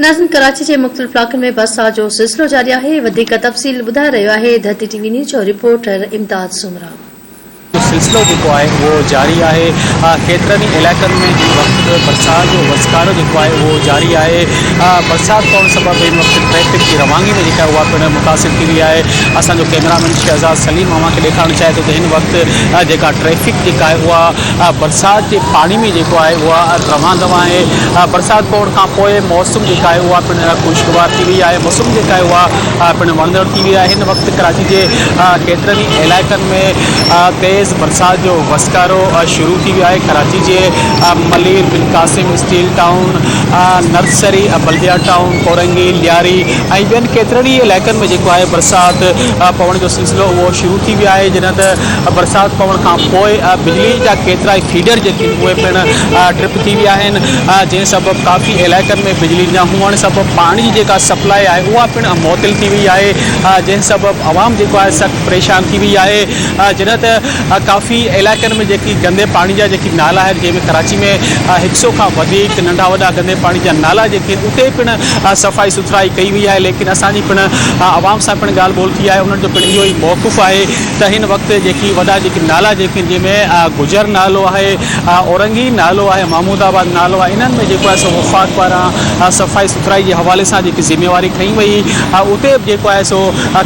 ناظرين ڪراچي جي مختلف علائقن ۾ برسات جو سلسلو جاري آهي وڌيڪ تفصيل ٻڌائي رهيو آهي ڌرتي ٽي وي نيوز جو رپورٽر امداد سومرا. جو سلسلو جيڪو آهي اهو جاري آهي ڪيترن ئي علائقن ۾ هن وقت به برسات جو وسڪارو جيڪو آهي اهو جاري آهي برسات پوڻ سبب هن وقت ٽريفڪ جي روانگي ۾ جيڪا اها پڻ متاثر ٿي وئي آهي اسان جو ڪئميرا مين شهزاد سليم اوهان کي ڏيکارڻ چاهي ٿو ته هن وقت جيڪا ٽريفڪ جيڪا آهي اها برسات جي پاڻي ۾ جيڪو آهي اها روان دوان آهي برسات پوڻ کان پوء موسم جيڪا آهي اها پڻ خوشگوار ٿي وئي آهي موسم جيڪا آهي اها پڻ وڻندڙ ٿي وئي آهي هن وقت ڪراچي جي ڪيترن ئي علائقن ۾ تيز برسات جو وسڪارو شروع ٿي ويو آهي ڪراچي جي Malir Bin Qasim steel town nursery Baldia town Korangi Lyari ۽ ٻين ڪيترن ئي علائقن ۾ جيڪو آهي برسات پوڻ جو سلسلو اهو شروع ٿي ويو آهي جڏهن ته برسات پوڻ کان پوء بجلي جا ڪيترائي فيڊر جيڪي اهي پڻ ٽرپ ٿي ويا آهن جنهن سبب ڪافي علائقن ۾ بجلي نه هئڻ سبب پاڻي جي جيڪا سپلاء آهي اها پڻ معطل ٿي وئي آهي جنهن سبب عوام جيڪو آهي سخت پريشان ٿي وئي آهي جڏهن ته ڪافي علائقن ۾ جيڪي گندي پاڻي جا جيڪي نالا آهن جنهن ۾ ڪراچي ۾ هڪ سو کان وڌيڪ ننڍا وڏا گندي پاڻي جا نالا جيڪي اتي پڻ صفائي سٿرائي ڪئي وئي آهي ليڪن اسان جي پڻ عوام سان پڻ ڳالهه ٻولهه ٿي آهي انهن جو پڻ اهو ئي موقف آهي ته هن وقت جيڪي وڏا جيڪي نالا جيڪي جنهن ۾ گجر نالو آهي، اورنگي نالو آهي، محمود آباد نالو آهي انهن ۾ جيڪو آهي سو وفاق پاران صفائي سٿرائي جي حوالي سان جيڪي ذميواري کنئي وئي اتي به جيڪو آهي سو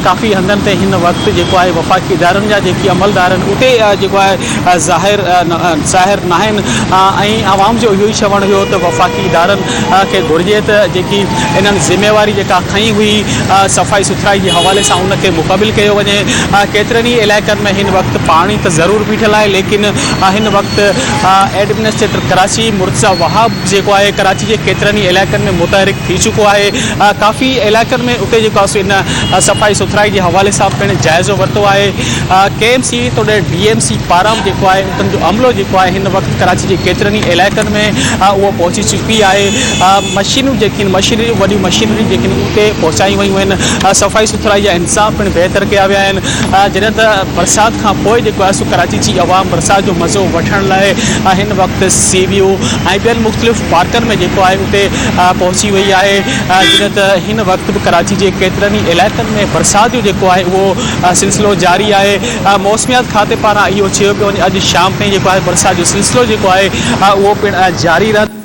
ڪافي هنڌن تي هن وقت جيڪو آهي وفاقي ادارن جا جيڪي عملدار آهن اتي جيڪو آهي ظاهر ظاهر ناهن ۽ عوام جو اهو ئي چوڻ هيو ته وفاقي ادارن کي گهرجي ته جيڪي انهن ذميواري جيڪا کنئي هئي صفائي سٿرائي جي حوالي سان ان کي مڪمل ڪيو وڃي ڪيترن ئي علائقن ۾ هن وقت پاڻي ته ضرور بيٺل آهي ليڪن هن وقت ايڊمنسٽريٽر ڪراچي مرتضيٰ وهاب جيڪو آهي ڪراچي جي ڪيترن ئي علائقن ۾ متحرڪ ٿي چڪو آهي ڪافي علائقن ۾ اتي جيڪو آهي سو ان صفائي سٿرائي جي حوالي سان پڻ جائزو ورتو آهي ڪي ايم سي توڙي ڊي ايم سي پاران به جيڪو آهي اتن جو عملو جيڪو آهي هن وقت ڪراچي جي ڪيترن ئي علائقن ۾ اهو پهچي چڪي آهي مشينون جيڪي آهن مشينري وڏيون مشينري جيڪي آهن اتي پهچايون ويون آهن صفائي سٿرائي جا انتظام پڻ بهتر ڪيا ويا آهن جڏهن ته برسات کان پوء جيڪو آهي سو ڪراچي جي عوام برسات جو مزو وٺڻ لاء هن وقت سي ويو ۽ ٻين مختلف پارڪن ۾ جيڪو آهي اتي پهچي وئي آهي جڏهن ته هن وقت به ڪراچي جي ڪيترن ئي علائقن ۾ برسات جو جيڪو آهي اهو سلسلو جاري آهي موسميات کاتي پاران اهو چيو پيو وڃي اڄ شام تائين جيڪو آهي برسات جو سلسلو جيڪو آهي اهو پڻ جاري رهندو.